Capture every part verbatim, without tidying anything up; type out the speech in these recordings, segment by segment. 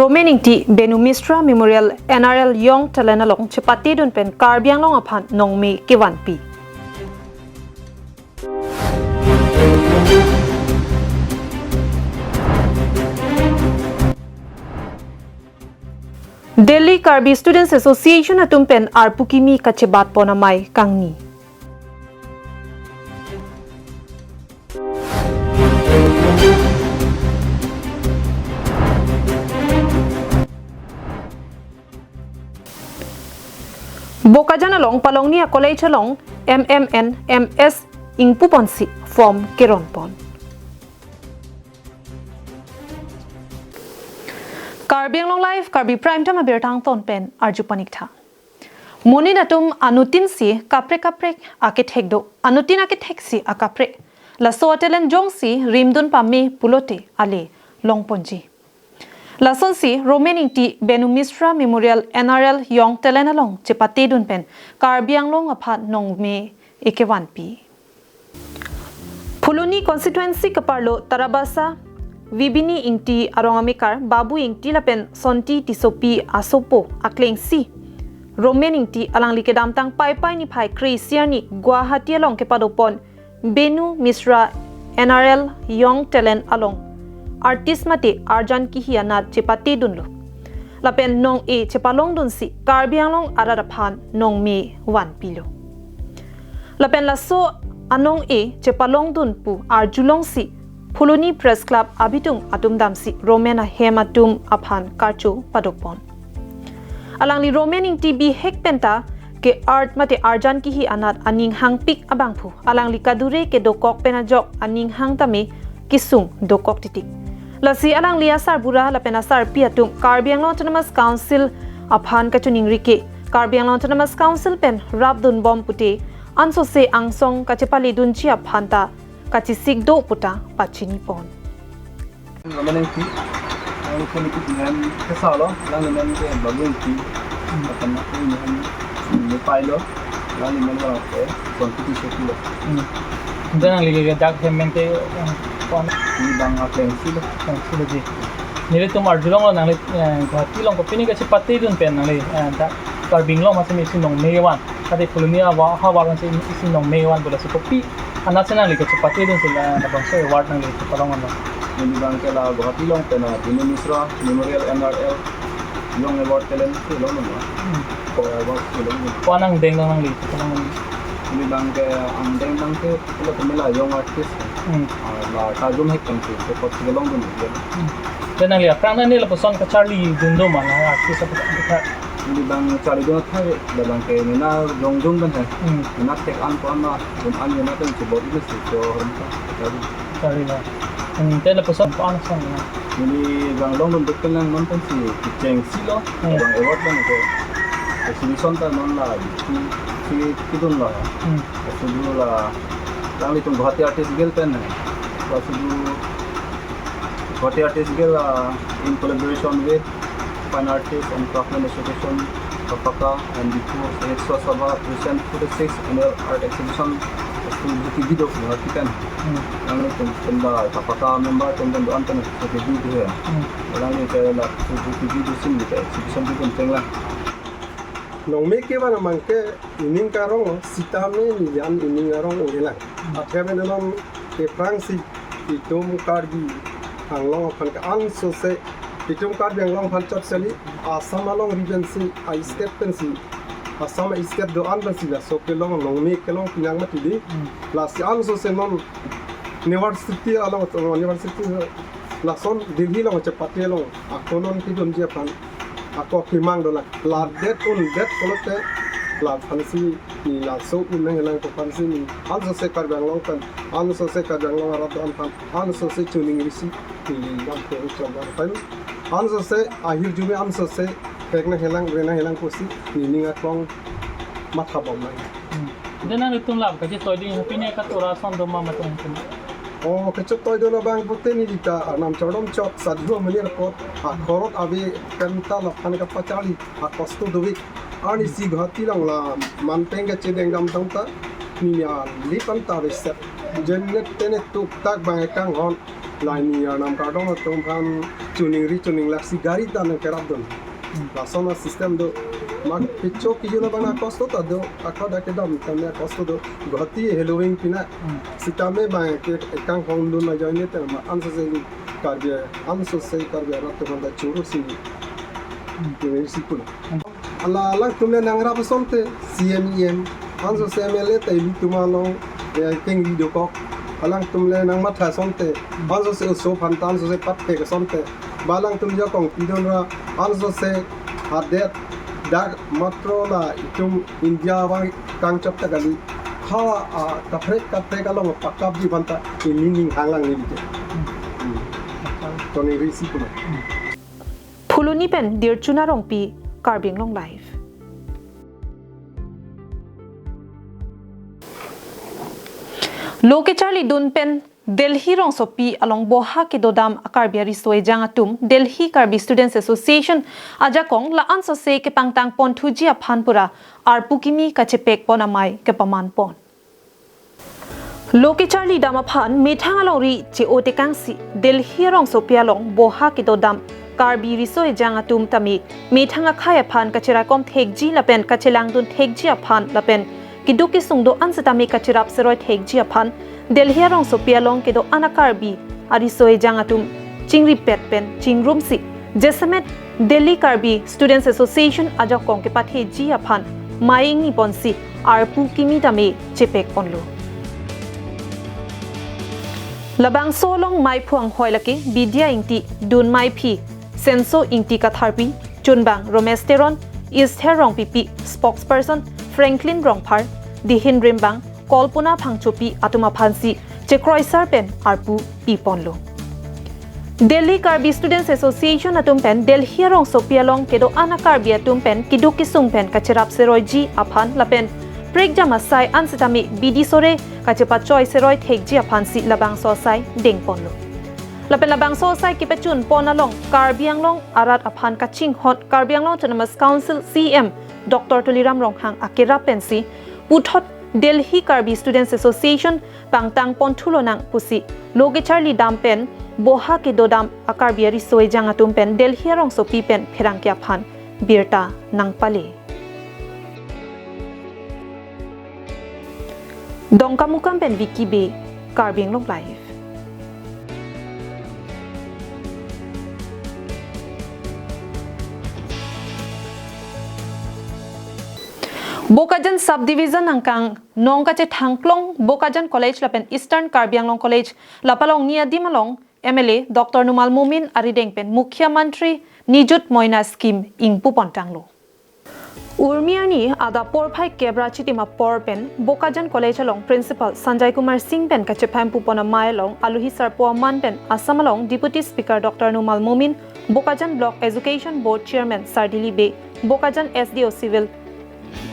Romen Ingti Benu Misra Memorial N R L Young Talent along chepatedun pen Karbi Anglong aphan nongme kevanpi. Delhi Karbi Students Association atum pen arpu kimi kachebatpon amei kangni. Bokajan along Palongnia College along M M N M S ingpuponsi form keronpon. Karbi Anglong Live, Karbi Prime Time abirta angton pen arju paniktha. Monit atum anutin si kaprek kaprek akethek do, anutin akethek si akaprek. Laso a-talent jongsi rimdun pame pulote ale longponji. Lasonsi Romen Ingti Benu Misra Memorial N R L Young Talent along chepatedun pen Karbi Anglong aphan nongme ekevanpi. Phuloni constituency keparlo Tarabasa Vibini Ingti arong amekar Babu Ingti lapen Sonti Tissopi asopo aklengsi Romen Ingti alangli kedamtang Paipai niphai kre-isi arni Guwahati along kepadopon Benu Misra N R L Young Talent along artist mate arjan kihi anat chepatedunlo. Lapen nong-e chepalongdunsi Karbi Anglong arat aphan nongme vanpilo. Lapen laso anong-e chepalongdun pu arjulongsi Phuloni Press Club abitung atum damsi Romen ahem atum aphan karcho padopon. Alangli Romen Ingti bihek penta ke art mate arjan kihi anat aning hangpik abangphu alangli kadure kedokok pen ajok aning hang tame kesung dokok titik. Lasi alangli asarbura lapen asarpi atum Karbi Anglong Autonomous Council aphan kachiningri ke Karbi Anglong Autonomous Council pen rapdunbom pute ansose angsong kachepaledunji aphan ta kachesik do puta pachinipon. Romen Ingti, alangli ke niki dengan kesalo, alangli men ke Babu Ingti, akan aku ini Paipai lo, alangli men ke Sonti Tissopi lo. Hmm. Ante nangli ke dak hem men ke, eh, kon? Ini bang aklengsi lo. Aklengsi lo ji. Nelitum arjulonglo nangli, eh, Guwahati along kopine kachepatedun pen nangli, eh, dak Karbi Anglong amatsi isi nongme van. Kade Phuloni awa havar amatsi isi nongme van bola si kopi anatsi nangli kachepatedunsi la labangso award nangli kepalongdunlo? Neli bang ke la Guwahati along pen, ah, Benu Misra Memorial N R L Young Award Talent si longdunlo. Hmm. Ko award si longdunlo. Ko angdeng nangli kepalongdunlo? Neli bang ke angdeng bang ke pula pemela young artist. Hmm. Ah, la tajum hek kan si, so kot si longdunlo. Hmm. Ante nangli aphrang nangli lapuson kacharlidun do ma la artist apa? Neli bang charlidun athai, labang ke nena jongjong pen he. Hmm. Nena thek-an ko-an ma, dum an nena pen chibor ini si, so, rum ka, charli. Charlilo. Hmm, ante lapuson ko-an son na? Neli bang longdun duk pen lang non pen si, kechengsi lo, hmm, bang award bang ke. Exhibition ta non la, si, si kidunlo. Hmm. Exhibition la, nanglitum Guwahati Artist Guild pen he. Exhibition Guwahati Artist Guild, uh, in collaboration with Fine Artists and Craftsmen Association, KAFACA, and before Sahit Sabha present forty-sixth Annual Art Exhibition, Studio T V do Guwahati pen. Hmm. Nanglitum pen ba KAFACA member pen pen do-an pen Studio T V do ya. Hmm. Alangli ke la Studio T V do sim di ke exhibition di pen chenglang. Nongme kevan abang ke ining karong lo, sitame neli an ining arong urilang. Athema non ke aphrangsi itum Karbi Anglong aphan ke ansose, itum Karbi Anglong aphan chot seli, Assam along ri pensi, a-state pensi, Assam a-state do-an pensi laso kelong nongme kelong pinyang mati di. Hmm. Lasi ansose non university along, university lason Delhi along chepate along ako non kidunji aphan ako kemang dolang. Ladet undet pulote laphansi neli laso un nanghelangpo aphansi neli ansose Karbi Anglong pen, ansose Karbi Anglong arat do-an aphan, ansose chuning risi neli lamthe chomar pen, ansose ahirjume ansose thek nanghelang, re nanghelang pusi neli ning aklong mathabom nang. Hmm. Ante nanglitum la kachetoidun, kopine katura ason do ma mate nangtum? Oh, kachetoidun abang pute neli ta Arnam Chardom Chowk, Sadhu Amonit Road, akhorot ave penta laphan kapacharli, akosto dovik. Arnisi Guwahati along la manpeng kachedengdam tangta, neli ali penta aveset. Jenet tenet tuktak bang ekanghon. Laini arnam kardom atum aphan choningri choninglak si gari ta nangkerapdun. Hmm. Lason asystem do. Mat kecho kejun abang akosto ta do. Ako dak kedam tame akosto do. Guwahati heloving pina. Hmm. Sitame bang ke kanghongdun ajoine te ma ansose Karbi, ansose Karbi arat atum aphan ta choro si. Hmm. Choningri si pun. Hmm. Hala alangtum le nangrap asonte C M, E M, ansose M L A ta ilitum along, eh, kengri dokok. Alangtum le nangmatha asonte, ansose oso aphan ta ansose patthek asonte. Ba alangtum ajakong pidun ra, ansose hadet dak matro la itum India abang kangchot ta kali. Hala, ah, kaprek kaprek along pakapji aphan ta ili ning hanglang neli ke. Hmm. Choningri si pun. Phuloni pen Dirchuna Rongpi, Karbi Anglong Live. Lo kecharlidun pen Delhi rongsopi along boha kedodam a-Karbi ariso ejang atum Delhi Karbi Students Association ajakong la ansose kepangtang ponthuji aphan pura arpu kimi kachepek pon amei kepaman pon. Lo kecharlidam aphan methang alongri che-o tekangsi Delhi rongsopi along boha kedodam Karbi riso ejang atum tame methang akhei aphan kacheraikom thekji lapen kachelangdun thekji aphan lapen keduk kesung do-an setame kacherap seroi thekji aphan Delhi rongsopi along kedo-an a-Karbi ariso ejang atum chingripet pen chingrumsi jasemet Delhi Karbi Students Association ajakong kepatheji aphan mei ingni ponsi arpu kimi tame chepek ponlo. Labangso along meiphu anghoi lake Bidya Ingti, dun meiphi Senso Ingti Katharpi, chunbang Romesh Teron, Esther Rongpipi, spokesperson Franklin Rongphar, dihin rimbang Kolpona Phangchopi atum aphansi chekroisar pen arpu piponlo. Delhi Karbi Students Association atum pen Delhi rongsopi along kedo-an a-Karbi atum pen keduk kesung pen kacherap seroiji aphan lapen prekjam asai an setame bidi sore kachepachoi seroi thekji aphansi labangso asai dengponlo. Lapen labangso asai kepachun pon along Karbi Anglong arat aphan kachinghon Karbi Anglong Autonomous Council C E M Doctor Tuliram Ronghang akerap pensi puthot Delhi Karbi Students Association pangtang ponthulonang pusi lo kecharlidam pen boha kedodam a-Karbi ariso ejang atum pen Delhi rongsopi pen pherangke aphan birta nangpale. Dongkamukam pen Vicky Bey, Karbi Anglong Live. Bokajan Subdivision angkang Nongkachethangklong Bokajan College lapen Eastern Karbi Anglong College lapalongni adim along M L A Doctor Numal Momin arideng pen Mukhya Mantri Nijut Moina Scheme ingpupontanglo. Urmi arni adap porphai kep ra chitim apor pen Bokajan College along Principal Sanjay Kumar Singh pen kachephampupon amei along alohi sarpo aman pen Assam along Deputy Speaker Doctor Numal Momin, Bokajan Block Education Board Chairman Sardili Bey, Bokajan S D O Civil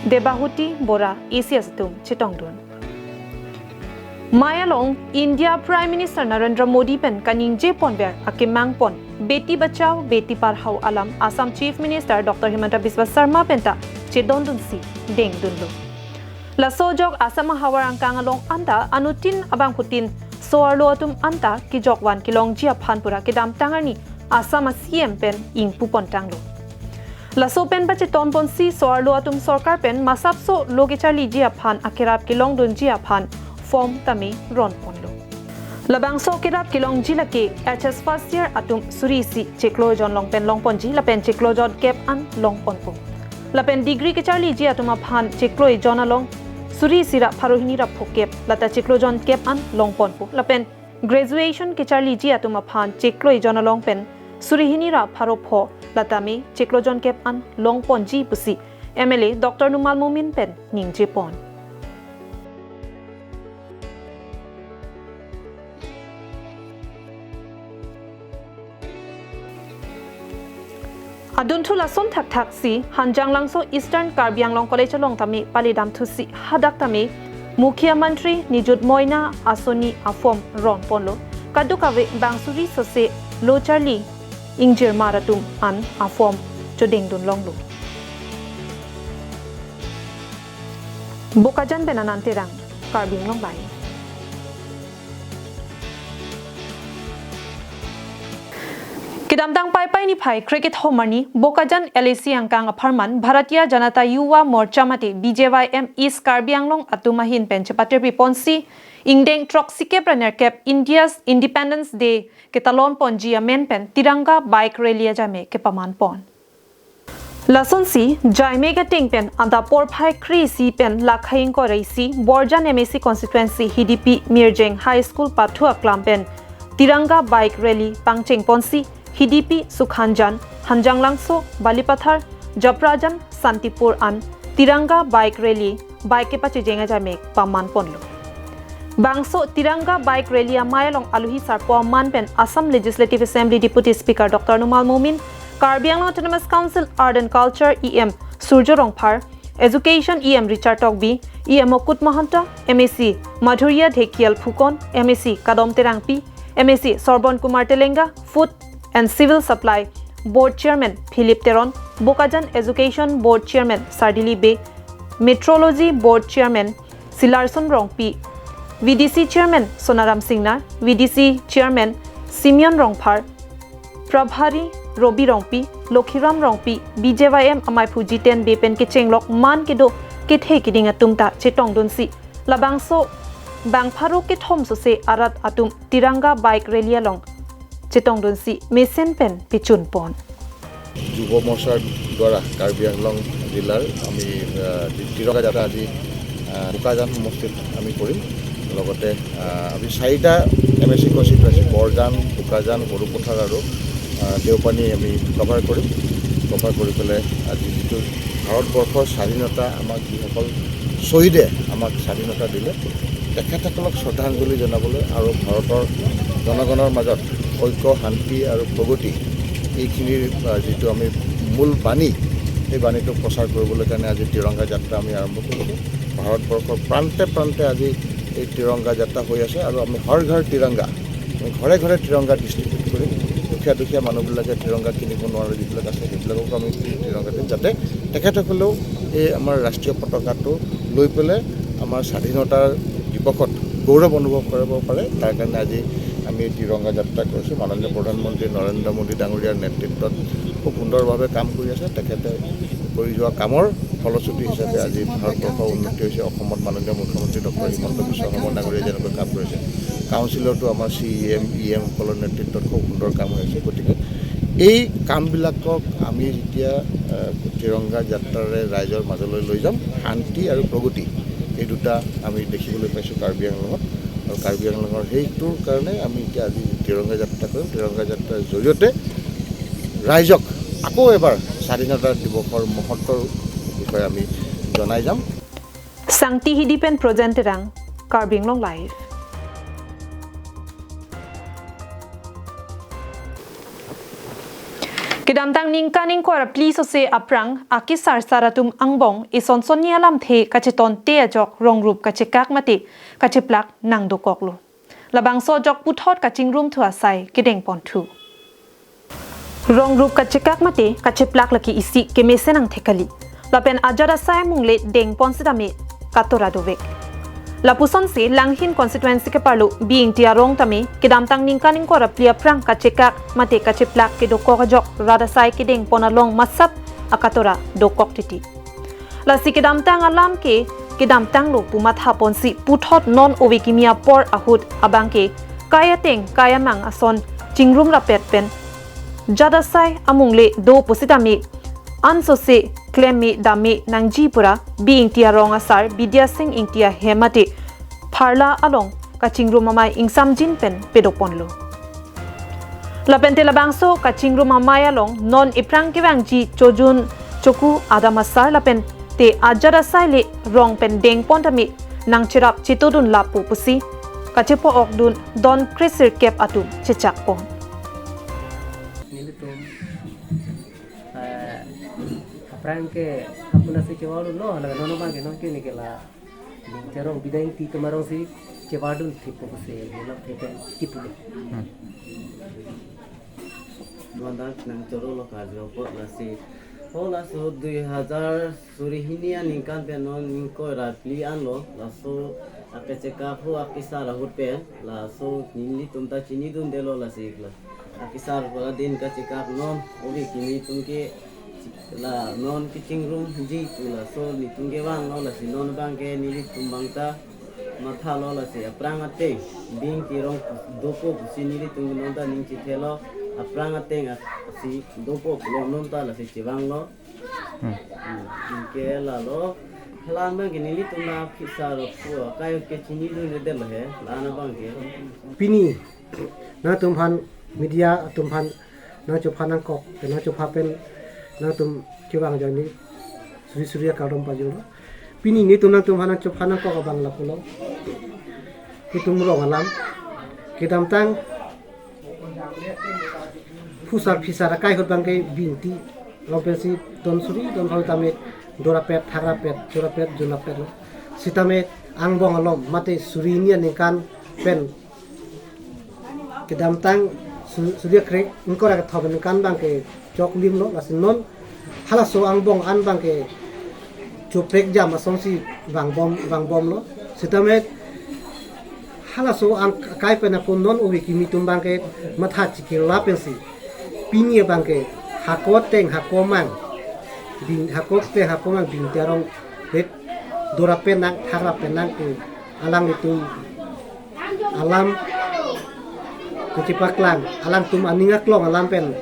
Debahuti Bora, A C S atum chetongdun. Mei along India Prime Minister Narendra Modi pen kaningje ponver akemang pon Beti Bachao Beti Padhao alam Assam Chief Minister Doctor Himanta Biswa Sarma penta chedondunsi dengdunlo. Laso ajok Assam ahavar angkang along anta anuttin abangphutin so-arlo atum anta kejok van kelongji aphan pura kedamtang arni Assam a-C M pen ingpupontanglo. Laso pen pachetonponsi so-arlo atum sorkar pen masapso lo kecharliji aphan akerap kelongdunji aphan form tame ronponlo. Labangso akerap kelongji lake H S first year atum suri isi chiklo jon along pen longponji lapen chiklo jon kep an longponpo. Lapen degree kecharliji atum aphan chiklo jon along suri isi ra pharo hini ra phokep lata chiklo jon kep an longponpo. Lapen graduation kecharliji atum aphan chiklo jon along pen suri hini ra pharo pho latame chiklo jon kep an longponji pusi M L A Doctor Numal Momin pen ningjepon. Adunthu lason thakthaksi Hanjanglangso Eastern Karbi Anglong College along tame paledamthusi hadak tame Mukhya Mantri Nijut Moina Asoni a-form ronponlo. Kadokave bang suri sose lo charli ingjirmar atum an a-form chodengdunlonglo. Bokajan pen Anand Terang, Karbi Anglong Live. Kedamtang Paipai niphai krekethom arni Bokajan L A C angkang apharman Bharatiya Janata Yuva Morcha mate B J Y M East Karbi Anglong atum ahin pen chepatirpi ponsi ingdeng throksi kep ra nerkep India's Independence Day ketalon ponji amen pen Tiranga Bike Rally ajame kepaman pon. Lasonsi, jaimek ateng pen adap porphai kre-isi pen lakhai ingkoi ra isi Borjan M A C constituency Hidipi Mirjeng High School pathu aklam pen Tiranga Bike Rally pangcheng ponsi Hidipi, Sukhanjan, Hanjanglangso, Balipathar, Japrajan, Santipur an Tiranga Bike Rally bike kepachejeng ajame paman ponlo. Bangso Tiranga Bike Rally amei along aluhi sarpo aman pen Assam Legislative Assembly Deputy Speaker Doctor Numal Momin, Karbi Anglong Autonomous Council Art and Culture E M Surjo Rongphar, Education E M Richard Tokbi, E M O Kut Mahanta, M A C Madhurya Dhekial Phukon, M A C Kadom Terangpi, M A C Sorbon Kumar Telenga, Food and Civil Supply Board Chairman Philip Teron, Bokajan Education Board Chairman Sardili Bey, Metrology Board Chairman Silarson Rongpi, V D C Chairman Sonaram Singnar, V D C Chairman Simeon Rongphar, Prabhari Robi Rongpi, Lokhiram Rongpi, B J Y M amaiphu Jiten Bey pen kechenglok man kedo kethe keding atum ta chetongdunsi labangso bang pharo kethom sose arat atum Tiranga Bike Rally along chetongdunsi mesen pen pechun pon. যুৱ মৰ্চাৰ দ্বাৰা কাৰ্বি আংলং জিলাৰ আমি আহ, তি- তিৰংগা যাত্ৰা আজি আহ, বোকাজান সমষ্টিত আমি কৰিম। লগতে আহ, আমি চাৰিটা এম এ চি কনষ্টিটুৱেঞ্চি, বৰজান, বোকাজান, সৰুপথাৰ আৰু আহ, দেওপানী আমি কভাৰ কৰিম। কভাৰ কৰি পেলাই আজি যিটো ভাৰতবৰ্ষৰ স্বাধীনতা আমাক যিসকল শ্বহীদে আমাক স্বাধীনতা দিলে, তেখেতসকলক শ্ৰদ্ধাঞ্জলি জনাবলৈ আৰু ভাৰতৰ জনগণৰ মাজত ঐক্য, শান্তি আৰু প্ৰগতি, এইখিনিৰ আহ, যিটো আমি মূল বাণী, সেই বাণীটো প্ৰচাৰ কৰিবলৈ কাৰণে আজি তিৰংগা যাত্ৰা আমি আৰম্ভ কৰিছোঁ। ভাৰতবৰ্ষৰ প্ৰান্তে প্ৰান্তে আজি এই তিৰংগা যাত্ৰা হৈ আছে আৰু আমি হৰ ঘৰ তিৰংগা, আমি ঘৰে ঘৰে তিৰংগা ডিষ্ট্ৰিবিউট কৰিম। দুখীয়া দুখীয়া মানুহবিলাকে তিৰংগা কিনিব নোৱাৰে, যিবিলাক আছে, সেইবিলাককো আমি তিৰংগা দিম, যাতে তেখেতসকলেও এই আমাৰ ৰাষ্ট্ৰীয় পতাকাটো লৈ পেলাই আমাৰ স্বাধীনতাৰ দিৱসত গৌৰৱ অনুভৱ কৰিব পাৰে। তাৰ কাৰণে আজি আমি এই তিৰংগা যাত্ৰা কৰিছোঁ। মাননীয় প্ৰধানমন্ত্ৰী নৰেন্দ্ৰ মোদী ডাঙৰীয়াৰ নেতৃত্বত খুব সুন্দৰভাৱে কাম কৰি আছে। তেখেতে কৰি যোৱা কামৰ ফলশ্ৰুতি হিচাপে আজি ভাৰতবৰ্ষৰ উন্নতি হৈছে। অসমত মাননীয় মুখ্যমন্ত্ৰী ডক্টৰ হিমন্ত বিশ্ব শৰ্মা ডাঙৰীয়া যেনেকৈ কাম কৰিছে, কাউন্সিলতো আমাৰ চি ই এম, ই এমসকলৰ নেতৃত্বত খুব সুন্দৰ কাম হৈ আছে। গতিকে এই কামবিলাকক আমি যেতিয়া আহ, তিৰংগা যাত্ৰাৰে ৰাইজৰ মাজলৈ লৈ যাম, শান্তি আৰু প্ৰগতি, এই দুটা আমি দেখিবলৈ পাইছোঁ কাৰ্বি আংলঙত। আৰু কাৰ্বি আংলঙৰ সেইটোৰ কাৰণে আমি এতিয়া আজি তিৰংগা যাত্ৰা কৰিম। তিৰংগা যাত্ৰাৰ জৰিয়তে ৰাইজক আকৌ এবাৰ স্বাধীনতা দিৱসৰ মহত্বৰ বিষয়ে আমি জনাই যাম। Sangti Hidi pen Projen Terang, Karbi Anglong Live. Kedamtang ningkan ingkoi ra phli sose aphrang akesar sar atum angbong isonsonni alamthe kachetonte ajok rong rup kachekak mate kacheplak nangdokoklo. Labangso ajok puthot kachingrum thu asai kedeng ponthu. Rong rup kachekak mate kacheplak lake isi kemesen angthek kali. Lapen ajat asai amungle dengpon sitame katora dovek. Lapusonsi Langhin constituency keparlo Bi Ingti arong tame kedamtang ningkan ingkoi ra phli aphrang kachekak mate kacheplak kedokok ajok rat asai kedengpon along masap akatora dokok titi. Lasi kedamtang alam ke kedamtanglo pu mathaponsi puthot non ove kimi apor ahut abang ke kai ateng kai amang ason chingrum rapet pen jat asai amungle do pusitame ansose klemme dame nangji pura Bi Ingti arong asar Bidya Sing Ingti ahem mate pharla along kachingrum amei ingsamjin pen pedoponlo. Lapente labangso kachingrum amei along non iphrang kevangji Chojun Choku adam asar lapente ajat asai le rong pen dengpon tame nangcherap chetodun lapu pusi kachepo-okdun don kresirkep atum chechakpon. Nelitum eh, aphrang ke apuna si kewal lo, hala nono bang ke non ke ni ke la Ning terong Bidya Ingti atum arongsi chevardun thepo pusi nilok thepen kipulo. Duan dan nang choro lo karjo po lasi. O laso dui hajar suri hini aningkan pen non ingkoi ra phli anlo laso akechekak ho akesar ahut pen laso nelitum ta chinidundelo lasi la. Akesar pala din kachekak non, ove kimi atum ke la non kachingrumji pu laso netum kevanglo, lasi non abangke nelitum abangta mathalo, lasi aphrang ateng bing tirong dopo pusi nelitum non ta ning chethelo, aphrang ateng asi dopo pulo non ta lasi chevanglo. Hmm. Hmm, anke lalo, hala abangke nelitum la phisa ro pu akai ke chinidundedetlo he, la-an abangke. Pini nangtum aphan media atum aphan nangchopha nangkok, nangchopha pen nangtum kevang ajoine suri suri akardom pajirlo. Pini netum nangtum aphan nangchopha nangkok abang lapulo. Itum rong alam. Kedamtang phusar phisar akai ahut abangke bingti rong pensi don suri don pharo tame dorapet, thakrapet, chorapet, junapetlo. Sitame angbong alom mate suri hini aningkan pen kedamtang su-, suri akre ingkoi ra kethom aningkan abangke choklimlo, lasi non halaso angbong an abangke choprekjam asonsi vangbom, vangbomlo. Sitame halaso akai pen ako non ove kimi atum abangke matha chikirla pensi pini abangke hako ateng hako amang, bing hako ateng hako amang bingti arong ret dorapet nang, thakrapet nang pu alanglitum alam kachepaklang, alangtum aning aklong alam pen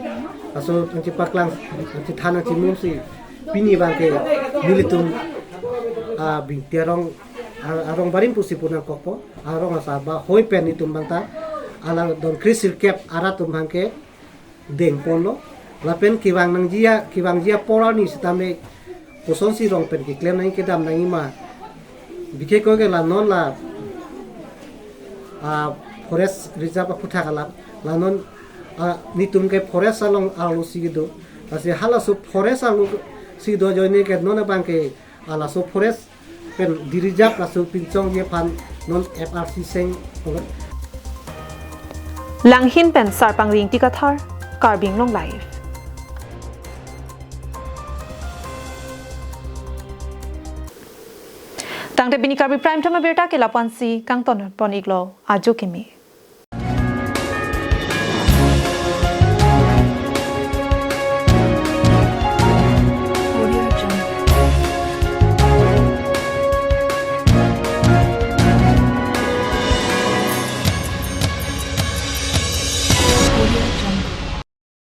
laso nangchepaklang, nangchethan, nangchemumsi pini abangke nelitum, ah, bingti arong, ah, arong barim pusi pu nangkokpo, arong asar bahoi pen netum abangta alang don kre sirkep arat atum abangke dengponlo. Lapen kevang nangji a, kevangji apor arni sitame kosonsi rong pen keklem nangji, kedam nangji ma. Bikhe ko ke la non la, ah, forest reserve aphuthak alam. La non, ah, netum ke forest along arlosi kedo. Lasi halaso forest arlosi kedo ajoine ke non abangke, ah, laso forest pen dirijap laso pinchongji aphan non F R C seng olo. Langhin pen Sarpangri Ingti Kathar, Karbi Anglong Live. Tangte pini Karbi Prime Time abirta ke lapu-ansi kangton pon-iklo, ajo kimi.